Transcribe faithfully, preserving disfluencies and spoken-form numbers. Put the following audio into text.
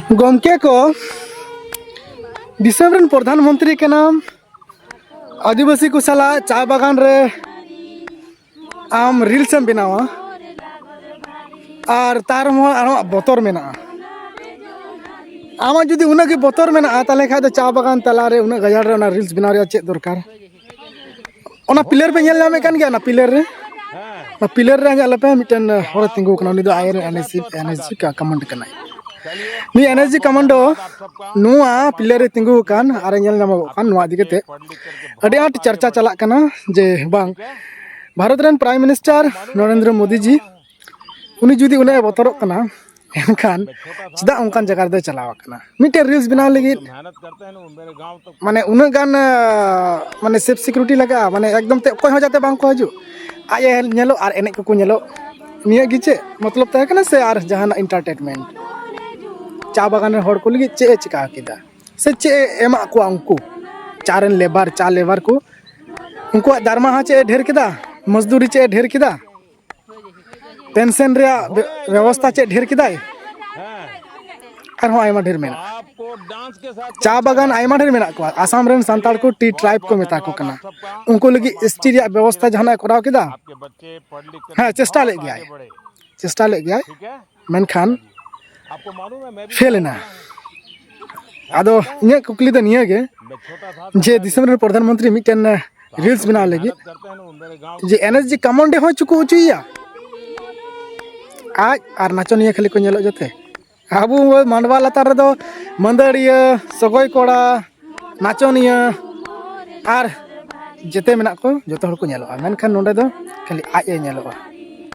ᱜᱚᱢᱠᱮ ᱠᱚ, ᱫᱤᱥᱚᱢ ᱨᱮᱱ ᱯᱨᱚᱫᱷᱟᱱ ᱢᱚᱱᱛᱨᱤ ᱠᱟᱱᱟᱢ, ᱟᱹᱫᱤᱵᱟᱹᱥᱤ ᱠᱚ ᱥᱟᱞᱟᱜ ᱪᱟ ᱵᱟᱜᱟᱱ ᱨᱮ ᱟᱢ ᱨᱤᱞᱥ ᱮᱢ ᱵᱮᱱᱟᱣᱟ, ᱟᱨ ᱛᱟᱨ ᱨᱮᱦᱚᱸ ᱟᱢᱟᱜ ᱵᱚᱛᱚᱨ ᱢᱮᱱᱟᱜᱼᱟ᱾ ᱟᱢᱟᱜ ᱡᱩᱫᱤ ᱩᱱᱟᱹᱜ ᱜᱮ ᱵᱚᱛᱚᱨ ᱢᱮᱱᱟᱜᱼᱟ, ᱛᱟᱦᱚᱞᱮ ᱠᱷᱟᱡ ᱫᱚ ᱪᱟ ᱵᱟᱜᱟᱱ ᱛᱟᱞᱟᱨᱮ ᱩᱱᱟᱹᱜ ᱜᱟᱡᱟᱲ ᱨᱮ ᱚᱱᱟ ᱨᱤᱞᱥ ᱵᱮᱱᱟᱣ ᱨᱮᱭᱟᱜ ᱪᱮᱫ ᱫᱚᱨᱠᱟᱨ? ᱚᱱᱟ ᱯᱤᱞᱟᱨ ᱯᱮ ᱧᱮᱞ ᱧᱟᱢᱮᱫ ᱠᱟᱱ ᱜᱮᱭᱟ, ᱚᱱᱟ ᱯᱤᱞᱟᱨ ᱨᱮ, ᱚᱱᱟ ᱯᱤᱞᱟᱨ ᱨᱮ ᱧᱮᱞ ᱞᱮᱯᱮ, ᱢᱤᱫᱴᱮᱱ ᱦᱚᱲᱮ ᱛᱤᱸᱜᱩ ᱟᱠᱟᱱᱟ, ᱩᱱᱤ ᱫᱚ ᱟᱭ N S G, N S G ᱠᱟ-, ᱠᱟᱢᱟᱱᱰ ᱠᱟᱱᱟᱭ᱾ ᱱᱩᱭ ᱮᱱ ᱮᱥ ᱡᱤ ᱠᱟᱢᱟᱱᱰᱳ ᱱᱚᱣᱟ ᱯᱤᱞᱟᱨ ᱨᱮ ᱛᱤᱸᱜᱩ ᱟᱠᱟᱱ ᱟᱨᱮ ᱧᱮᱞ ᱧᱟᱢᱚᱜᱚᱜ ᱠᱟᱱ, ᱱᱚᱣᱟ ᱤᱫᱤ ᱠᱟᱛᱮ ᱟᱹᱰᱤ ᱟᱸᱴ ᱪᱟᱨᱪᱟ ᱪᱟᱞᱟᱜ ᱠᱟᱱᱟ ᱡᱮ ᱵᱟᱝ, ᱵᱷᱟᱨᱚᱛ ᱨᱮᱱ ᱯᱨᱟᱭᱤᱢ ᱢᱤᱱᱤᱥᱴᱟᱨ ᱱᱚᱨᱮᱱᱫᱨᱚ ᱢᱳᱫᱤ ᱡᱤ, ᱩᱱᱤ ᱡᱩᱫᱤ ᱩᱱᱟᱹᱜ ᱮ ᱵᱚᱛᱚᱨᱚᱜ ᱠᱟᱱᱟ, ᱮᱱᱠᱷᱟᱱ ᱪᱮᱫᱟᱜ ᱚᱱᱠᱟᱱ ᱡᱟᱭᱜᱟ ᱨᱮᱫᱚᱭ ᱪᱟᱞᱟᱣ ᱟᱠᱟᱱᱟ? ᱢᱤᱫᱴᱮᱱ ᱨᱤᱞᱥ ᱵᱮᱱᱟᱣ ᱞᱟᱹᱜᱤᱫ, ᱢᱟᱱᱮ, ᱩᱱᱟᱹᱜ ᱜᱟᱱ, ᱟᱸ, ᱢᱟᱱᱮ, ᱥᱮᱯ ᱥᱤᱠᱩᱨᱤᱴᱤ ᱞᱟᱜᱟᱜᱼᱟ, ᱢᱟᱱᱮ, ᱮᱠᱫᱚᱢ ᱛᱮ ᱚᱠᱚᱭ ᱦᱚᱸ ᱡᱟᱛᱮ ᱵᱟᱝ ᱠᱚ ᱦᱤᱡᱩᱜ, ᱟᱡ ᱮ ᱧᱮᱞᱚᱜ ᱟᱨ ᱮᱱᱮᱡ ᱠᱚᱠᱚ ᱧᱮᱞᱚᱜ, ᱱᱤᱭᱟᱹ ᱜᱮ ᱪᱮᱫ ᱢᱚᱛᱞᱚᱵ ᱛᱟᱦᱮᱸ ᱠᱟᱱᱟ? ᱥᱮ ᱟᱨ ᱡᱟᱦᱟᱱᱟᱜ ᱮᱱᱴᱟᱨᱴᱮᱱᱢᱮᱱᱴ? ᱪᱟ ᱵᱟᱜᱟᱱ ᱨᱮᱱ ᱦᱚᱲ ᱠᱚ ᱞᱟᱹᱜᱤᱫ ᱪᱮᱫ ᱮ ᱪᱤᱠᱟ ᱠᱮᱫᱟ? ᱥᱮ ᱪᱮᱫ ᱮ ᱮᱢᱟᱜ ᱠᱚᱣᱟ ᱩᱱᱠᱩ ᱪᱟ ᱨᱮᱱ ᱞᱮᱵᱟᱨ, ᱪᱟ ᱞᱮᱵᱟᱨ ᱠᱚ? ᱩᱱᱠᱩᱣᱟᱜ ᱫᱟᱨᱢᱟᱦᱟ ᱪᱮᱫ ᱮ ᱰᱷᱮᱨ ᱠᱮᱫᱟ? ᱢᱚᱡᱽᱫᱩᱨᱤ ᱪᱮᱫ ᱮ ᱰᱷᱮᱨ ᱠᱮᱫᱟ? ᱯᱮᱱᱥᱚᱱ ᱨᱮᱭᱟᱜ ᱵᱮ-, ᱵᱮᱵᱚᱥᱛᱷᱟ ᱪᱮᱫ ᱰᱷᱮᱨ ᱠᱮᱫᱟᱭ? ᱟᱨᱦᱚᱸ ᱟᱭᱢᱟ ᱰᱷᱮᱨ ᱢᱮᱱᱟᱜᱼᱟ᱾ ᱪᱟ ᱵᱟᱜᱟᱱ ᱟᱭᱢᱟ ᱰᱷᱮᱨ ᱢᱮᱱᱟᱜ ᱠᱚᱣᱟ᱾ ᱟᱥᱟᱢ ᱨᱮᱱ ᱥᱟᱱᱛᱟᱲ ᱠᱚ ᱴᱤ ᱴᱨᱟᱭᱤᱵᱽ ᱠᱚ ᱢᱮᱛᱟ ᱠᱚ ᱠᱟᱱᱟ᱾ ᱩᱱᱠᱩ ᱞᱟᱹᱜᱤᱫ ᱮᱥ ᱴᱤ ᱨᱮᱭᱟᱜ ᱵᱮᱵᱚᱥᱛᱷᱟ ᱡᱟᱦᱟᱱᱟᱜ ᱮ ᱠᱚᱨᱟᱣ ᱠᱮᱫᱟ? ᱦᱮᱸ, ᱪᱮᱥᱴᱟ ᱞᱮᱫ ᱜᱮᱭᱟᱭ, ᱪᱮᱥᱴᱟ ᱞᱮᱫ ᱜᱮᱭᱟᱭ, ᱢᱮᱱᱠᱷᱟᱱ ᱯᱷᱮᱞ ᱮᱱᱟ᱾ ᱟᱫᱚ ᱤᱧᱟᱹᱜ ᱠᱩᱠᱞᱤ ᱫᱚ ᱱᱤᱭᱟᱹ ᱜᱮ, ᱡᱮ ᱫᱤᱥᱚᱢ ᱨᱮᱱ ᱯᱨᱚᱫᱷᱟᱱ ᱢᱚᱱᱛᱨᱤ ᱢᱤᱫᱴᱮᱱ ᱨᱤᱞᱥ ᱵᱮᱱᱟᱣ ᱞᱟᱹᱜᱤᱫ ᱡᱮ ᱮᱱ ᱮᱥ ᱡᱤ ᱠᱟᱢᱟᱱᱰᱮ ᱦᱚᱸ ᱪᱩᱠᱩ ᱚᱪᱚᱭᱮᱭᱟ, ᱟᱡ ᱟᱨ ᱱᱟᱪᱚᱱᱤᱭᱟᱹ ᱠᱷᱟᱹᱞᱤ ᱠᱚ ᱧᱮᱞᱚᱜ ᱡᱚᱛᱮ᱾ ᱟᱵᱚ ᱢᱟᱰᱣᱟ ᱞᱟᱛᱟᱨ ᱨᱮᱫᱚ ᱢᱟᱹᱫᱟᱹᱲᱤᱭᱟᱹ, ᱥᱚᱜᱚᱭ ᱠᱚᱲᱟ, ᱱᱟᱪᱚᱱᱤᱭᱟᱹ ᱟᱨ ᱡᱮᱛᱮ ᱢᱮᱱᱟᱜ ᱠᱚ, ᱡᱚᱛᱚ ᱦᱚᱲ ᱠᱚ ᱧᱮᱞᱚᱜᱼᱟ, ᱢᱮᱱᱠᱷᱟᱱ ᱱᱚᱰᱮ ᱫᱚ ᱠᱷᱟᱹᱞᱤ ᱟᱡ ᱮ ᱧᱮᱞᱚᱜᱼᱟ᱾